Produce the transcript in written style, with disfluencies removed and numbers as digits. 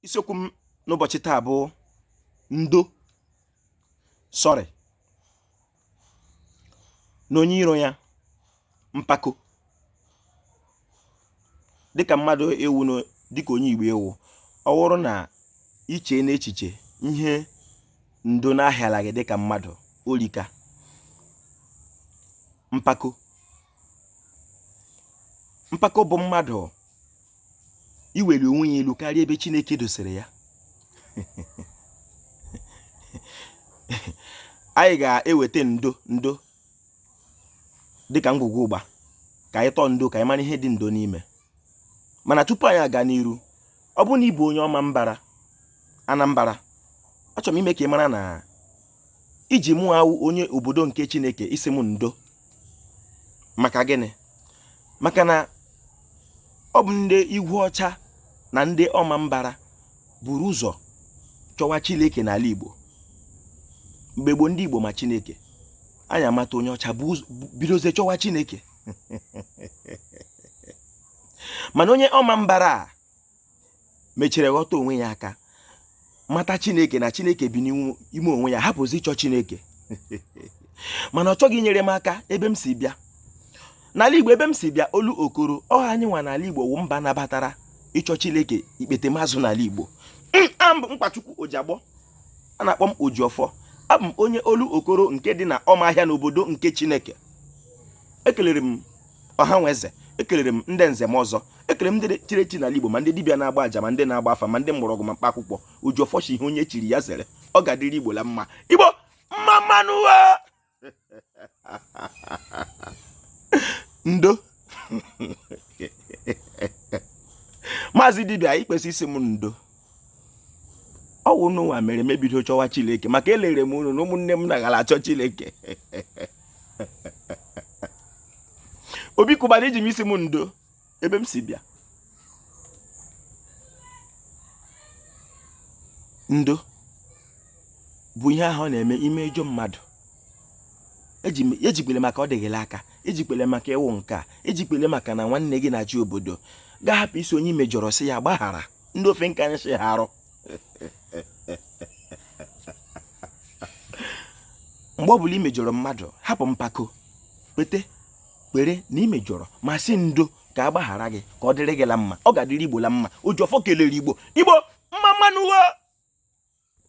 Isiokwu m n'ụbọchị taa bụ ndo, sorry, na onye iro ya mpako. Dịka mmadụ ewu, dịka onye Igbo ewu, ọ wụrụ na i chee n'echiche ihe ndo na-ahịala gị dịka mmadụ olika mpako. Mpako bụ mmadụ iweli onwe ya elu karịa ebe Chineke dosere ya. Anyị ga-eweta ndo ndo dịka ngwugwu ụgba ka anyị tọọ ndo, ka anyị mara ihe dị ndo n'ime. Mana tupu anyị aga n'iru, ọ bụrụ na ị bụ onye Ọmambara, Anambra, achọrọ m ime ka ị mara na iji mụ awụ onye obodo nke Chineke isi m ndo. Maka gịnị? Maka na ọ bụ ndị Igwe Ọcha na ndị Ọmambara buru ụzọ chọwa Chineke n'ala Igbo. Mgbe gboo, ndị Igbo ma Chineke, anyị amata onye ọcha bidozie chọwa Chineke. Mana onye Ọmambara a mechere ghọta onwe ya aka, mata Chineke na Chineke bi n'ime onwe ya, hapụzi ịchọ Chineke. Mana ọ chọghị inyere m aka ebe m si bịa n'ala Igbo, ebe m si bịa olu okoro ọha anyị nwa n'ala Igbo wụ mba nabatara ịchọ Chineke ikpete mazụ n'ala Igbo. Abụ Mkpachukwu Ojiagbọ, a na-akpọ m Ojiọfọ. Abụ m onye olu okoro nke dị na Ọmahịa n'obodo nke Chineke. Ekelere m ọha nwe eze, ekelere m ndị nze m ọzọ, ekele m ndị chiri echi n'ala Igbo, ma ndị dibịa na-agba aja, ma ndị na-agba afa, ma ndị mgbọrọgwụ, ma mkpa akwụkwọ. Ojiọfọ shi ihe onye chiri ya zere, ọ ga-adịrị Igbo la mma. Igbo mma mmanụ ndo. Maazị dibịa, ikpesi isi m ndo. Ọ wụ unu nwa mere m ebido chọwa Chineke, maka elere m unu na ụmụnne m naghara achọ Chineke. Obi Cubana, iji m isi m ndo ebe m si bịa. Ndo bụ ihe ahụ ọ na-eme imejọ mmadụ, ejikwele maka ọ dịghịla aka, ejikwele maka ịwụ nke a, ejikwele maka na nwanne gị na-achị obodo, ga-ahapụ isi onye imejọrọ sị ya gbaghara. Ndị ofe nke anyị sị ha arụ. Mgbe ọ bụla i mejọrọ mmadụ, hapụ mpako, kwete kwere na ị mejọrọ ma sị ndo ka a gbaghara gị, ka ọ dịrị gị la mma. Ọ ga-adịrị Igbo la mma. Ojiọfọ kelere Igbo. Igbo mma mmanụ.